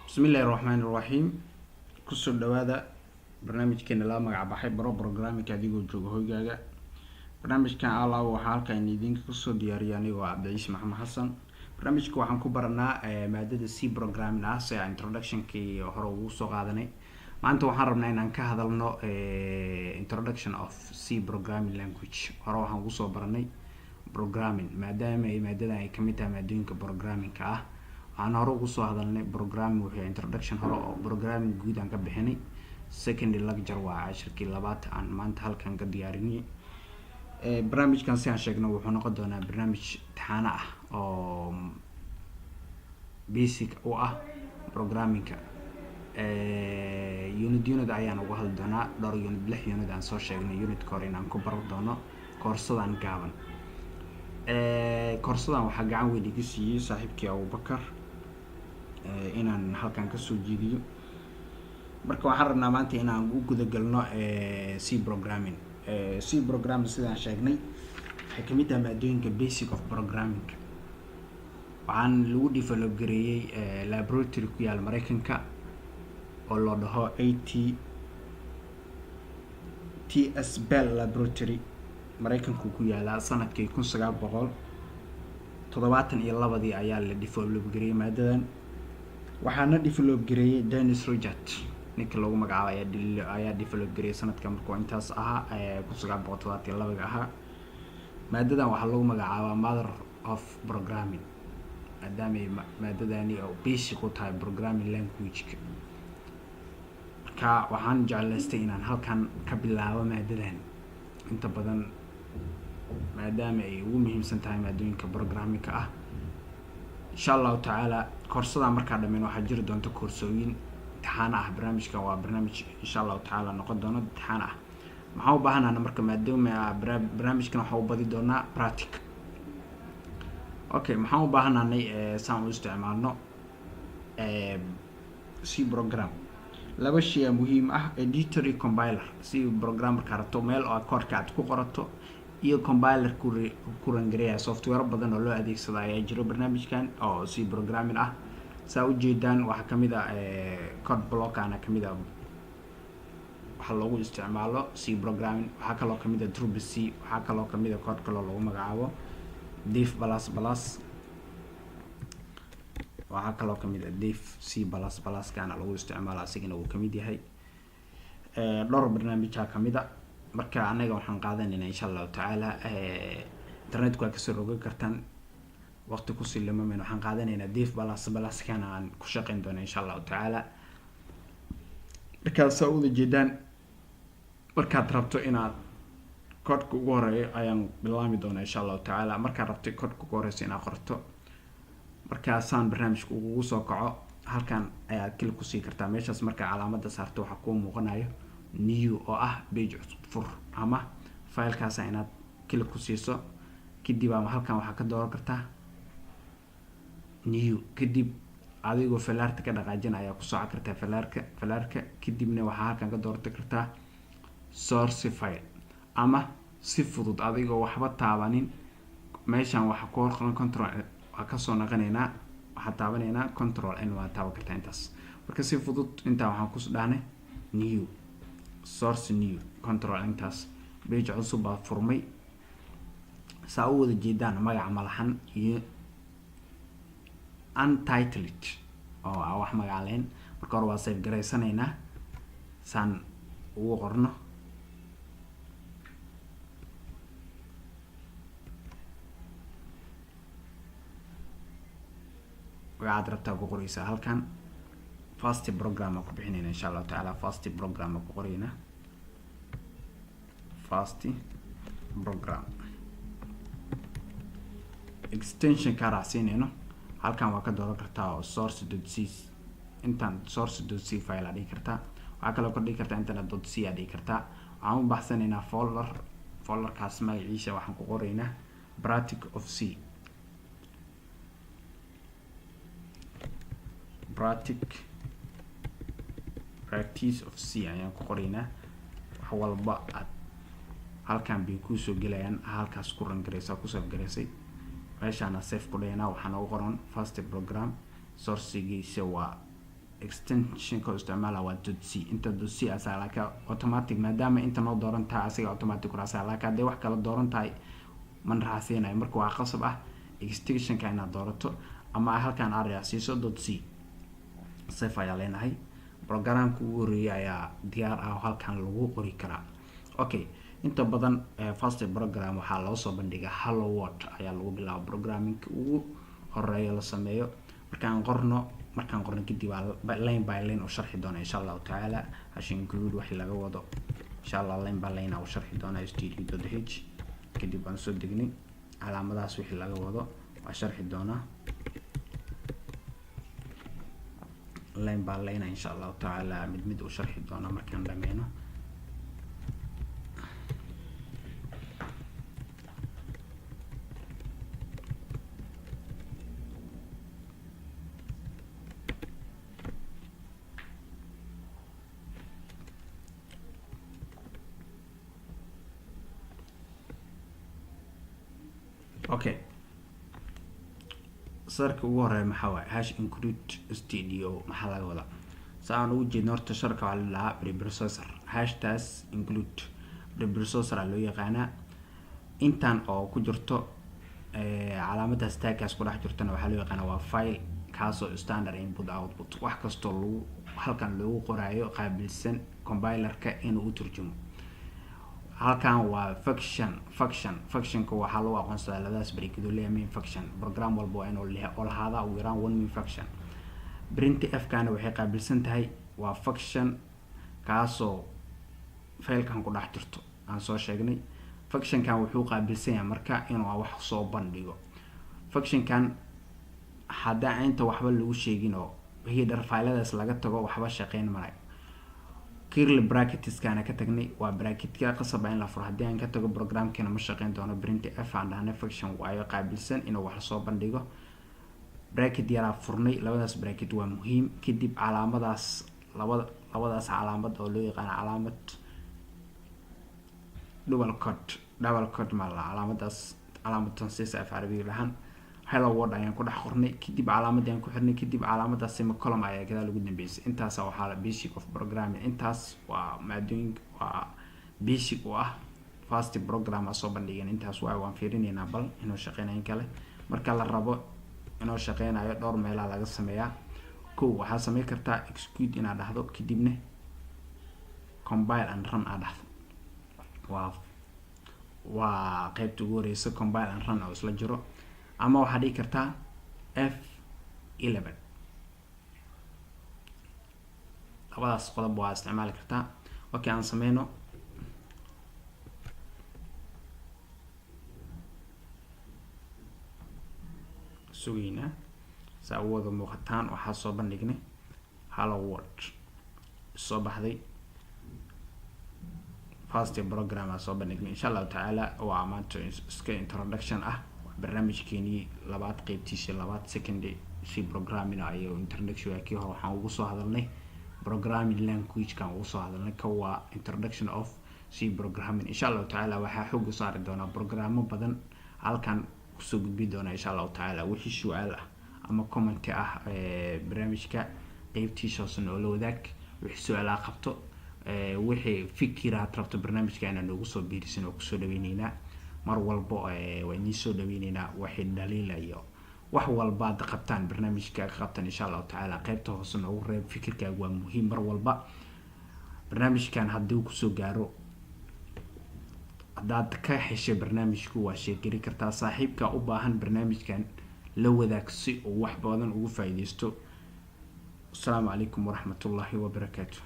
Bismillahi raxmaani raxiim. Kusoo dhawaada barnaamijkeena la magac baxay Baro Programming adigoo jooga hoygaaga. Barnaamijkan alaabo waxaa halkan idinka kusoo diyaariya anigoo Cabdiciis Maxamed Xasan. Barnaamijka waxaan ku baranaa maadada C programming ah, si aan introductionkii hore ugu soo qaadanay. Maanta waxaan rabnaa inaan ka hadalno introduction of C programming language. Hore waxaan ugu soo baranay programming, maadaama ay maadadan ay kamid tahay maadooyinka programmingka ah. Waxaan hore ugu soo hadalnay programming wuxuu introduction hore oo programming guud aan ka bixinay. Second lecture waa cashirkii labaad aan maanta halkan ka diyaarinay. Barnaamijkan, si aan sheegno, wuxuu noqon doonaa barnaamij taxaano ah oo basic u ah programmingka. Unit unit ayaan uga hadli doonaa, dhowr unit, lix unit aan soo sheegnay unitka hore inaan ku baran doono koorsadan gaaban. Koorsadan waxaa gacan weyn iga siiyey saaxiibkii Abubakar inaan halkan kasoo jeediyo. Marka waxaan rabnaa maanta inaan u gudagalno C programming. C programming, sidaan sheegnay, waxay kamid tahay maadooyinka basic of programming. Waxaan lagu develop gareeyey laboratory ku yaala Mareykanka oo loo dhaho ATS Bell Laboratory. Mareykanku ku yaalaa. Sanadkii 1972-dii ayaa la develop gareeyey maadadan. Waxaana develop gareeyey Dennis Richard, ninka lagu magacaabo ayaa develop gareeyey sanadka markuu intaas ahaa, 1972-ga ahaa. Maadadan waxaa lagu magacaabaa mother of programming, maadaamay maadadani oo basic u tahay programming language-ka. Marka waxaan jeclaystay inaan halkan ka bilaabo maadadan inta badan, maadaama ay ugu muhiimsan tahay maadooyinka programmingka ah. Insha Allahu tacaala, koorsadan markaa dhameyn, waxaa jiri doonta koorsooyin imtixaano ah. Barnaamijkan waa barnaamij insha Allahu tacaala noqon doono imtixaan ah. Maxaan u baahanana marka? Maadaama barnaamijkan waxaa u badi doonaa practic. Okay, maxaan u baahananay saan u isticmaalno C program? Laba shay aa muhiim ah: editor iyo compiler. C program markaa rabto meel oo koodhka aad ku qorato iyo compiler ku run gareeya. Software badan oo loo adeegsado ayaa jiro barnaamijkan oo C programming ah. Saa ujeedaan, waxaa kamid ah Code Blockana kamid ah waxaa loogu isticmaalo C programming. Waxaa kaloo kamid ah Turbo C. Waxaa kaloo kamid ah code kaloo lagu magacaabo Dev plus plus. Waxaa kaloo kamid ah Dev C plus plus kana lagu isticmaalo, asigana uu kamid yahay. Dhowr barnaamijaa kamid a. Marka anaga waxaan qaadanayna insha Allahu tacaala, internetku waa kasoo rogan kartaan, waqti kusii limamen. Waxaan qaadanaynaa Dev plus plus kana aan ku shaqeyn doona insha Allahu tacaala. Markaad saa uwada jeedaan, markaad rabto inaad codka ugu horeeyo ayaan bilaami doonaa insha Allahu tacaala. Markaad rabto codka ugu horeyso inaad qorto, markaasaan barnaamijka ugu soo kaco, halkan ayaad click kusii kartaa. Meeshaas markaa calaamada saarto, waxaa kuu muuqanayo new oo ah page cusub fur, ama filekaasa inaad click ku siiso. Kadib ama halkan waxaa ka dooran kartaa new. Kadib adigoo falaarta ka dhaqaajina ayaa ku sooco kartaa falaarka. Kadibna waxaa halkan ka dooran kartaa source file, ama si fudud adigoo waxba taabanin meeshan waxaa ku horqoran control. Waa kasoo naqanaynaa, waxaa taabanaynaa control N. Waa taaban kartaa intaas. Marka si fudud intaa waxaan kus dhahnay new source new, control intaas, page cusub baa furmay. Saa u wada jeedaan, magaca malaxan iyo untitled oo ah wax magac leen. Marka hore waa save garaysanaynaa saan ugu qorno. Magacaad rabtaa ku qoreysaa halkan. First program aan ku bixinayna insha Allahu tacaala. First program aan ku qoreynaa, first program. Extension kaa raacsiinayno halkan waa ka dooran kartaa oo source dot c. Intaan source dot c file aa dhigi kartaa. Waxaa kaloo ka dhigi kartaa intana dot c aa dhigi kartaa. Waxaan u baxsanaynaa folder. Folderkaas magaciisa waxaan ku qoraynaa practice of C, practice of C ayaan ku qoraynaa. Wax walba aad halkan bay kuusoo gelayaan. Halkaas ku run garaysa, ku save garaysay. Meeshaana save ku dhaynaa. Waxaa noogu qoran first program. Sourcigiisa waa Extensionka isticmaala waa .c. Inta .c asaa, laakiin automatic maadaama inta noo dooran tahay, asiga automatic raasa, laakiin hadday wax kala dooran tahay man raacsiinayo. Marka waa qasab ah extensionka inaad doorato ama halkan aad raacsiiso .c. Save ayaa leenahay. Programka ugu horeeyay ayaa diyaar ah oo halkan lagu qori karaa. Okay, inta badan first program waxaa loo soo bandhigaa "hello world" ayaa lagu bilaaba programmingka ugu horeeya la sameeyo. Markaan qorno, markaan qorno kadib waa line by line u sharxi doona, insha Allahu tacaala. #include wixii laga wado, insha Allah, line by line u sharxi doona. std.h kadib waan soo degnay. Calaamadahaas wixii laga wado waa sharxi doonaa line by line, insha Allahu tacaala, mid mid u sharxi doonaa markaan dhameyno. Okay, sarka ugu horeeya maxaa waaye? #include stdio maxaa laga wadaa? Sa aan ugu jeedno, horta sharka waxaa la dhahaa preprocessor. Hashtaas include preprocessor aa loo yaqaanaa. Intan oo ku jirto calaamadaas taagkaas ku dhex jirtona waxaa loo yaqaanaa waa file kaasoo standard input output, wax kastoo lagu halkan loogu qoraayo qaabilsan compilerka inuu u turjumo. Halkan waa function. Functionka waxaa lagu aqoonsadaa labadaas bracket oo leeyahay main function. Program walba waa inuu oo lahaada ugu yaraan one main function. Print f kana waxay qaabilsan tahay waa function kaasoo filekan ku dhex jirto aan soo sheegnay. Functionkan wuxuu qaabilsan yahay marka inuu wax soo bandhigo. Functionkan haddii inta waxba lagu sheegin oo header filadaas laga tago, waxba shaqeyn marayo. Curly bracketskana ka tagnay, waa bracketka qasaba in la furo. Haddii aan ka tago, programkeena ma shaqeyn doono. Print f aan dhahnay function waayo qaabilsan inuu wax soo bandhigo. Bracket yaraa furnay, labadaas bracket waa muhiim. Kadib calaamadaas, labadaas calaamad oo loo yaqaano calaamad double quote, double quote ma la calaamadaas, calaamad tansiis af carabiga dhahan. "Hello world" ayaan ku dhex qornay, kadib calaamadii aan ku xirnay, kadib calaamadaas semicolon ayaa gadaal ugu dambeysay. Intaas waxaa basic of programming. Intaas waa maadooyinka, waa basic u ah first program aa soo bandhigeen. Intaas waay. Waan fiirinaynaa bal inuu shaqeynayo in kale. Marka la rabo inuu shaqeynayo, dhowr meelaa laga sameeyaa. Kow, waxaa sameyn kartaa execute inaad dhahdo, kadibna compile and run aad dhahdo. Waa qeybta ugu horeysa, compile and run oo isla jiro. Ama waxaad dhigi kartaa F11. Labadaas qodob waa isticmaali kartaa. Okay, aan sameyno. Sugeynaa saa u wada muuqataan. Waxaa soo bandhignay "hello world" soo baxday. First program aa soo bandhignay, insha Allahu tacaala. Waa maanta iska introduction ah barnaamijkeenii labaad, qeybtiisii labaad, second C programming ayo introduction. Kii hore waxaan ugu soo hadalnay programming language-kan ugu soo hadalnay. Ka waa introduction of C programming. Insha Allahu tacaala waxaa xooga saari doonaa programmo badan, halkan kusoo gudbi doonaa, insha Allahu tacaala. Wixii su-aal ah ama comment ah, barnaamijka qeybtiisa hoose noola wadaag. Wixii su-aalaha qabto, wixii fikiraad rabto barnaamijka inaad noogu soo biirisin, oo kusoo dhaweyneynaa mar walbo. Waa idiin soo dhaweyneynaa. Wixii dhaliila iyo wax walbaad qabtaan barnaamijka ka qabtaan, insha Allahu tacaala qeybta hoose noogu reeb. Fikirkaaga waa muhiim mar walba. Barnaamijkan haddii kusoo gaaro, haddaad ka heshay barnaamijku, waa sheegeli kartaa saaxiibka u baahan. Barnaamijkan la wadaag si uu wax badan ugu faa'iideysto. Asalaamu calaykum waraxmatullaahi wabarakaatu.